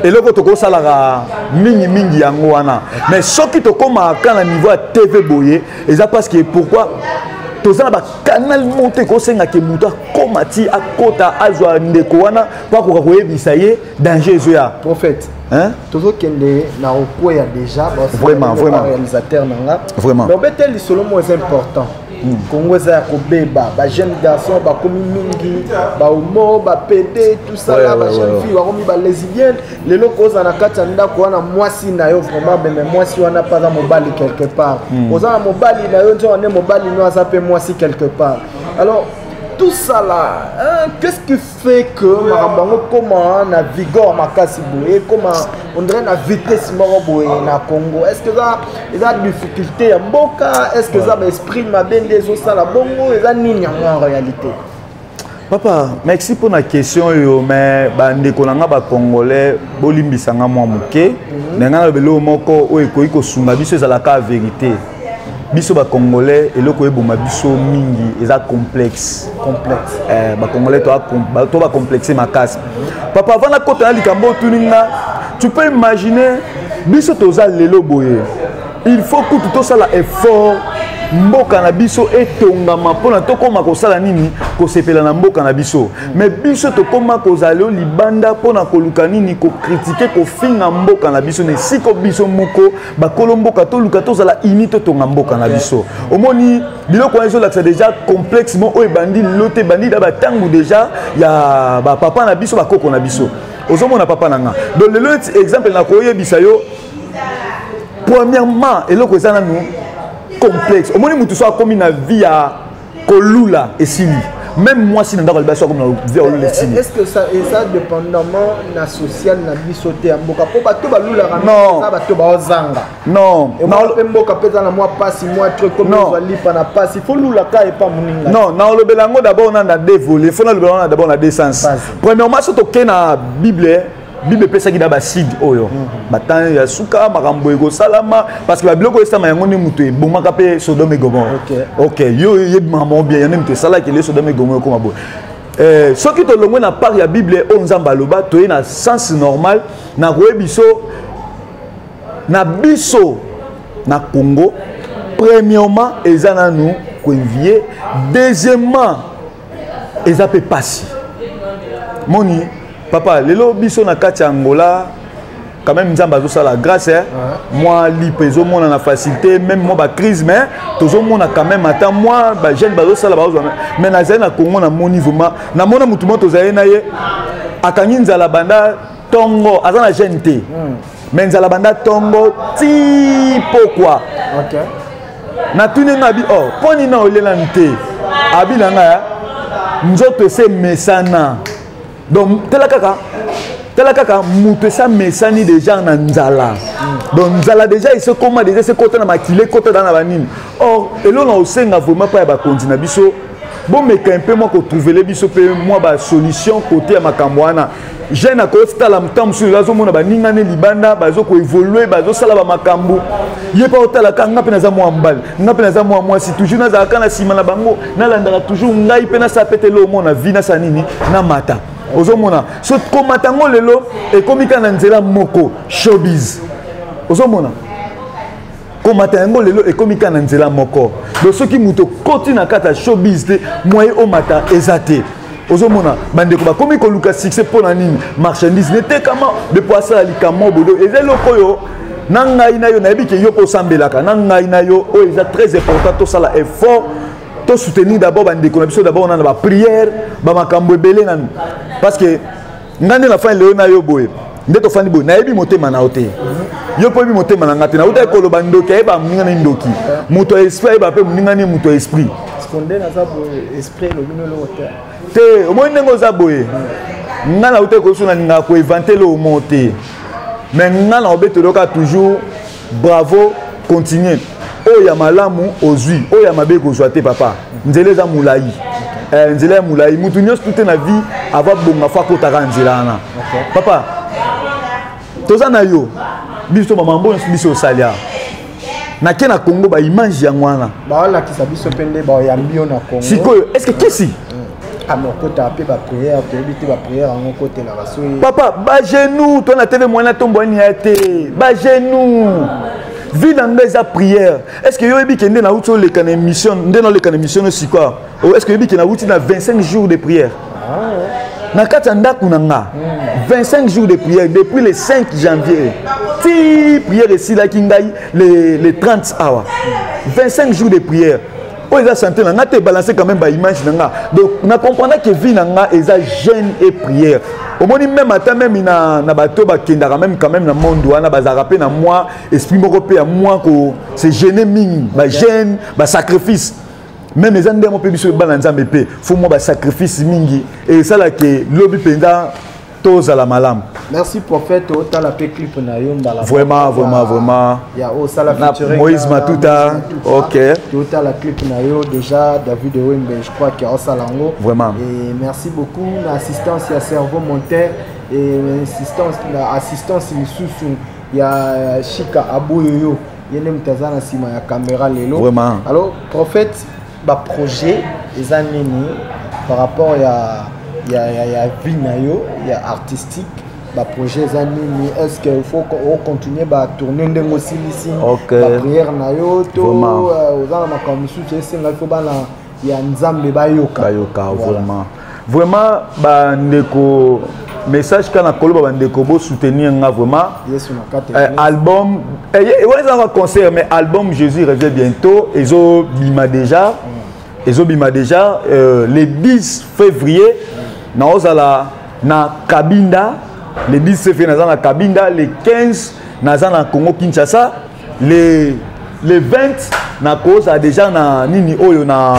Eloko tokosalaka mingimingi yango wana. Mais soki tokomaka na niveau ya TV boye, eza parce que pourquoi toza na bacanal monte ekosengaka moto akóma ti akota azwa ndeko wana mpo akoka koyebisa ye danger ezoya. Prophète, hein? Tozokende na kokweya déjà. Vraiment, vraiment. Réalisateur na nga. Vraiment. Mais obete lisolo moko eza important. Congo eza ya kobeba, bajeune garçon bakomi mingi bahomo, bapédé, tout ça là, bajeune fille bakomi balesbienne. Lelo kozala na kati ya ndako wana, mwasi na yo vraiment beme, mwasi wana mpe aza mobali quelque part. Oza na mobali na yo, nzoka nde mobali no aza mpe mwasi quelque part. Alors tout ça là, hein, qu'est-ce qui fait que makambo yango koma na vigueur makasi boye, koma on dirait na vitesse moko boye na Congo? Est ce que eza difficulté ya mboka? Est ce que eza baesprit mabe nde ezosala bongo? Eza nini yango en réalité? Papa, merci pour la question oyo. Mais bandeko na nga bacongolais, bolimbisa nga mwa moke. Na nga naloba eloko moko oyo ekoki kosunga biso, ezalaka vérité. Biso bacongolais, eloko eboma biso mingi eza complexe. Complexe. Bacongolais to bacomplexe makasi. Papa, avant nakota na likambo otuni nga, tu peux imaginer, biso toza lelo boye, il faut kutu tosala effort mboka na biso etongama mpona tokóma kosala nini, kosepela na mboka na biso. Mais biso tokóma kozala lelo libanda mpona koluka nini, kocritiquer, kofinga mboka na biso, na esika biso moko bakolo mboka toluka tozala uni, totonga mboka na biso. Omoni biloko wana ezolakisa déjà complexe mo oyo ebandi lelo te, ebandi da batango déjà ya bapapa na biso, bakoko na biso. Ozomona, papa na nga, donc lelo exemple nakoyebisa yo, premièrement eloko eza nanu complexe. Omoni mutu so akomi na vie ya kolula, esili. Même mwasi na ndako aliba so akomi na vie ya kolula, esili. Est ce que ça eza dépendamment na social na biso te ya mboka, mpo bato balulaka Non. eza bato baozanga? Non. Mpe mboka mpe eza na mwa pasi, mwa truc comme Non. ozwa lipa na pasi, faut lulaka epa moninga. Non, naolobela yango d'abord na deux volets. Faut nalobela yango d'abord na deux sens. Vas-y. Premièrement, so tokei na Bible, Bible epesaki na baside oyo batemps ya suka makambo ekosalama, parce que babiloko oyo esalama, yango nde moto ebomaka mpe Sodome et Gomorrhe. Ok, yo oyebi makambo bien, yango nde moto esalaki le Sodome et Gomorrhe ekoma boye. Soki tolongwe na part ya Bible oyo Nzambe aloba, toye na sens normal, na koyebi biso na biso na Congo, premièrement eza nanu koenvier, deuxièmement eza mpe pasi. Moni papa, lelo biso na kati ya Angola, quand même Nzambe azosala grâce, hein? Mwa lipe ezomona na facilité, même mwa bacrise, mais tozomona quand même ata mwa bajeune bazosala, bazozwa. Mais nazali na Congo, namoni vraiment, namona motu moko tozali na ye, akangi nzala banda ntongo, aza na jeune te, mais nzala banda ntongo ti pokwa. Natuni nga abi: "Oh, mpo nini olelani te?" Abi na ngai: "Nzoto ese mesana." Donc tala kaka, tala kaka, moto esa mesani déjà na nzala. Donc nzala déjà ese koma, déjà ese kota na makila, ekota da na banini. Or eloko na osenga vraiment mpa ya bakonzi na biso, bomeka mpe mwa kotrouvele biso mpe mwa basolution côté ya makambo wana. Jeune akotala ntango mosusu azomona baningani libanda bazokoévoluer, bazosala bamakambo, ye mpe otalaka: "Nga mpe naza mwa mobali, nga mpe naza mwa mwasi, toujours nazalaka na nsima na bango, nalandaka toujours, ngai mpe nasala pe te lelo omona vie, nasala nini, namata." Ozomona, so komata yango lelo ekomi kaka na nzela moko, showbiz. Ozomona, komata yango lelo ekomi kaka na nzela moko. Donc soki moto okoti na kati ya showbiz te, moyen omata eza te. Ozomona bandeko bakomi koluka succès mpo na nini? Marchandise netekama depo asala likambo bodo. Eza eloko oyo na ngai na yo nayebi ke yo mpo osambelaka na ngai na yo, oyo eza très important. Tosala effort, tosoutenir d'abord bandeko na biso, d'abord na baprière, bamakambo ebele nanu, parce que ngai nde nafandi lelo na yo boye, nde tofandi boye, nayebi motema na yo te, yo mpo oyebi motema na nga te. Nauta koloba, ndoki ayeba moninga ni ndoki, moto ya esprit ayeba mpe moninga ni moto ya esprit. Nde naza boye, esprit elobi eloko te. Te, omoni ndenge oza boye, nga nauta koso, nalingaka koinventer lomo te, mais nga na obeteli toujours bravo, continue. Oyo ya malamu ozwi, oyo ya mabe kozwa te. Papa, nzela eza molai. Nzela ya molai, mutu nyonso tu te na vie ava bonga, faut akotaka nzela wana. Papa, toza na yo, biso bamambo nyonso biso osali awa. Nake na Congo, baimage yango wana. Baolakisa biso mpe nde baoyambi yo na Congo. Sikoyo, est ce que kisi Okota mpe baprière, toyebi te baprière yango okotelaka soki. Papa, bagenou to na TV mwana tombwani ya te, bagenou. Vie na ngai eza prière. Est ce que yo oyebi ke nde nauti oleka na émission, nde naoleka na émission no sikoyo, est ce que oyebi ke nauti na 25 jours de prière na kati ya ndako na nga? 25 jours de prière depuis le 5 janvier ti prière esilaki ngai le 30 awa. 25 jours de prière oyo eza santé na nga te, balance quand même baimage na nga. Donc na comprendre ke vie na nga eza jeûne et prière. Omoni, même ata même na bato bakendaka même quand même na monde wana, bazalaka mpe na mwa esprit moko mpe ya mwa ko se gêner mingi, bajeûne, basacrifice. Même eza ndenge mpe biso bana Nzambe mpe faut mwa basacrifice mingi esalaka lobi mpenza tozala malamu. Merci, prophète. Otala mpe clip na yo mbala. Vraiment, vraiment, vraiment. Ya osala. Moïse Matuta, ok. Totala clip na yo déjà. David Wembe, je crois ke osala yango. Vraiment. Et merci beaucoup na assistance ya cerveau monteur et assistance na assistance lisusu ya Shika Aboyoyo, ye nde moto aza na nsima ya caméra lelo. Vraiment. Alors, prophète, baprojet eza nini par rapport ya vie na yo ya artistique? Baprojet eza nini? Est ce que il faut ocontinue batourne ndenge osilisi baprière na yo, to oza na makambo mosusu esenga ifo bana ya Nzambe bayoka? Bayoka. Vraiment, vraiment, bandeko, message kaka na koloba, bandeko, bosoutenir nga vraiment. Yesu na kati. Album wana ezalaka concert, mais album Jésus revient bientôt ezobima déjà, ezobima déjà le 10 février. Naozala na Kabinda le 10 février, naza na Kabinda. Le 15, naza na Congo Kinshasa. Le 20, nakozala déjà na nini oyo na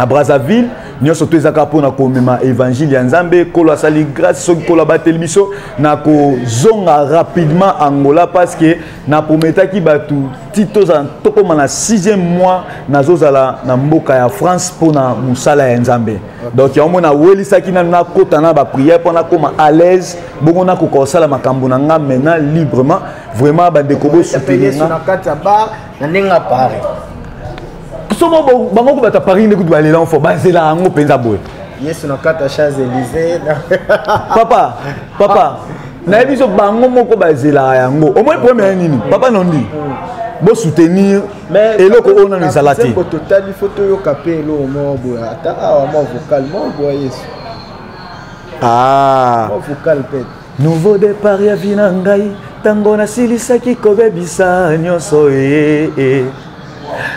Brazzaville. Nyonso to ezaka mpona komema évangile ya Nzambe. Nkolo asali grâce, soki Nkolo abateli biso, nakozonga rapidement Angola, parce que naprometaki bato ti tozala tokóma na 6e mois, nazozala na mboka ya France mpona mosala ya Nzambe. Donc yango mo nawelisaki nanu nakota na baprière mpo nakóma à l'aise, bongo nakoka kosala makambo na nga maintenant librement. Vraiment, bandeko, bosoutenir nga. Na kati ya bar na ndenge ya Paris. Somo bango ko bato ya Paris nde kutu balela fo bazela yango mpenza boye. Yesu na kati ya Champs Élysées. Papa, papa, nayebi so bango moko bazelaka yango. Omoni problème ya nini, papa Nondi? Bosoutenir eloko oyo nano ezala te. Totali, faut toyoka mpe eloko moko boye, ata awa mwa vocal moko boye, Yesu. Ah. Mwa vocal mpe. Nouveau départ ya vie na ngai, ntango nasilisaki kobebisa nyonso ye.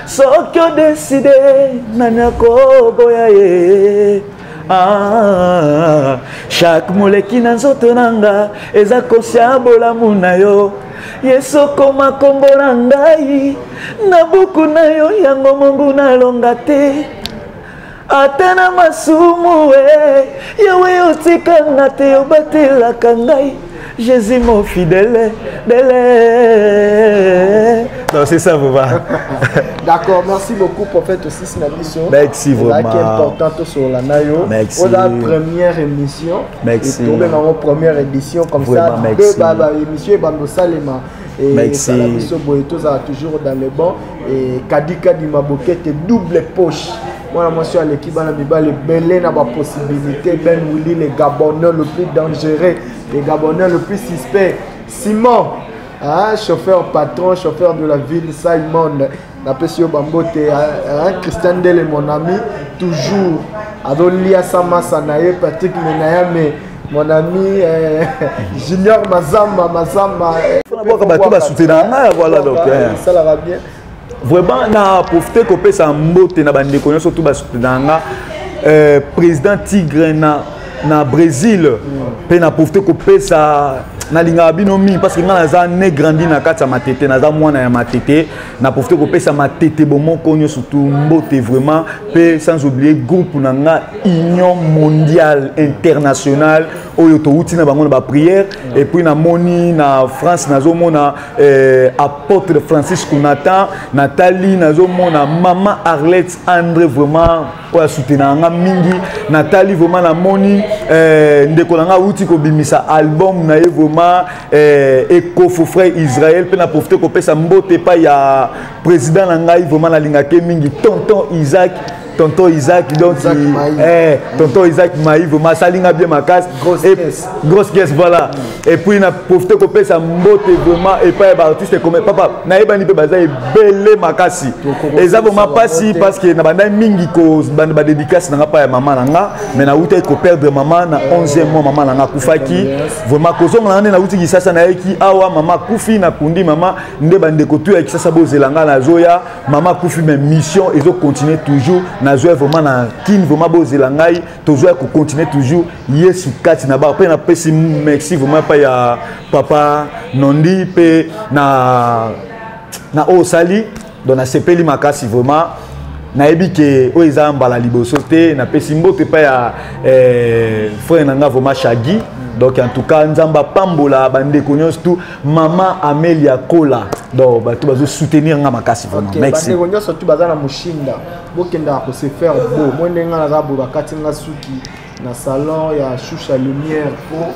Soki odécider, nani akoboya ye? Ah, chaque moleki na nzoto na nga eza kosia bolamu na yo. Yesu, okoma kombo na ngai na buku na yo, yango mongu nalonga te. Ata na masumu e, Yawe, otikanga te, obatelaka ngai. Jésus mon fidèle dele. Non, c'est ça, vraiment. D'accord, merci beaucoup, prophète aussi na biso. Merci vraiment. C'est important tosolola na yo. Merci. Oza première émission. Merci. Et tobenga première édition comme vraiment, ça. Merci. Deux ba émission ebando salema. Et Merci. ça biso boye tozala toujours dans le bon et Kadi Kadi Mabokete double poche. Mwana mwasi aleki bana mibale ebele na bapossibilité. Ben Willy, le Gabonais le plus dangereux, le Gabonais le plus suspect. Simon, hein, chauffeur patron, chauffeur de la ville, Simon, napesi yo bambote, hein, Christian Dele, mon ami, toujours azolia sa masa na ye. Patrick Menayame, mon ami, Junior Mazamba Mazamba. Bwaka bato basoutenaka ngai, voilà, donc. Esalaka bien. Vraiment, na profite kopesa mbote na bandeko nyonso tu basoutenaka nga, président Tigre na Brésil mpe na profite kopesa. Nalingaka bino mingi parce que ngai naza né, grandi na kati ya Matete, naza mwana ya Matete. Na profite kopesa Matete bomoko nyonso tu mbote vraiment, mpe sans oublier groupe na nga Union Mondiale Internationale oyo towuti na bango na baprière. Et puis namoni na France, nazomona apôtre Francis Kunatan, natali, nazomona mama Arlette André, vraiment oyo asoutenaka nga mingi. Natali vraiment, namoni Ndeko na nga awuti kobimisa album na ye vraiment Ekofo frère Israël, mpe na profite kopesa mbote epai ya président na ngai, vraiment nalingaki mingi, tonton Isaac, tonton Isaac, donc Isaac Maï. Tonton Isaac Maï, vraiment asalinga bien makasi. Grosse caisse. Grosse caisse, voilà. Et puis na profite kopesa mbote vraiment epai ya baartiste comme papa nayebani mpe baza ebele makasi. Eza vraiment pasi parce que na bandai mingi kobanda badédicace na nga pa ya mama na nga, mais nautaki koperdre mama na 11e mois. Mama na nga akufaki vraiment. Kozonga na nga nde nauti Kisasa, nayeki awa, mama akufi, nakundi mama. Nde bandeko tu ya Kisasa, bozela nga, nazoya. Mama akufi, mais mission ezocontinue toujours. Nazoya vraiment na Kine, vraiment bozela ngai, tozoya kocontinue toujours. Yesu kati na bar. Mpe napesi merci vraiment epai ya papa Nondi mpe na oyo osali. Donc nasepeli makasi vraiment, nayebi ke oyo eza mbala liboso te. Napesi mbote epai ya frère na nga vraiment Shagi. Donc en tout cas, Nzambe apambola bandeko nyonso tu, mama Amelia Kola, donc bato bazosoutenir nga makasi vraiment. Merci. Bandeko nyonso tu baza na Moshinda, bokendaka kose faire beau. Moi ndenge nga naza boye, bakati nga suki na salon ya Shusha Lumière po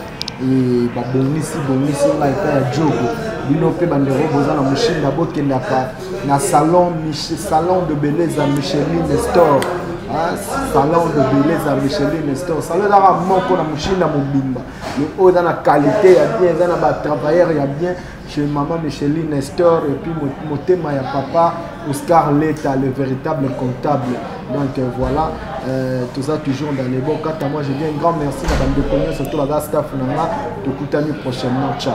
babongisi bongisi ngai epai ya Jogo. Bino mpe bandeko boza na Moshinda, bokendaka na salon, salon de Beleza Micheline Store. Hein, salon de Beleza Micheline Store, salon ezaka moko na Moshinda mobimba, mais oyo eza na qualité ya bien, eza na batravailleur ya bien, chez maman Micheline Nestor et puis motema ya papa Oscar Leta, le véritable comptable. Donc voilà, tout ça toujours dans les bons. Quant à moi, je dis un grand merci à bandeko nyonso, surtout la staff na nga. Tokutani prochainement. Ciao.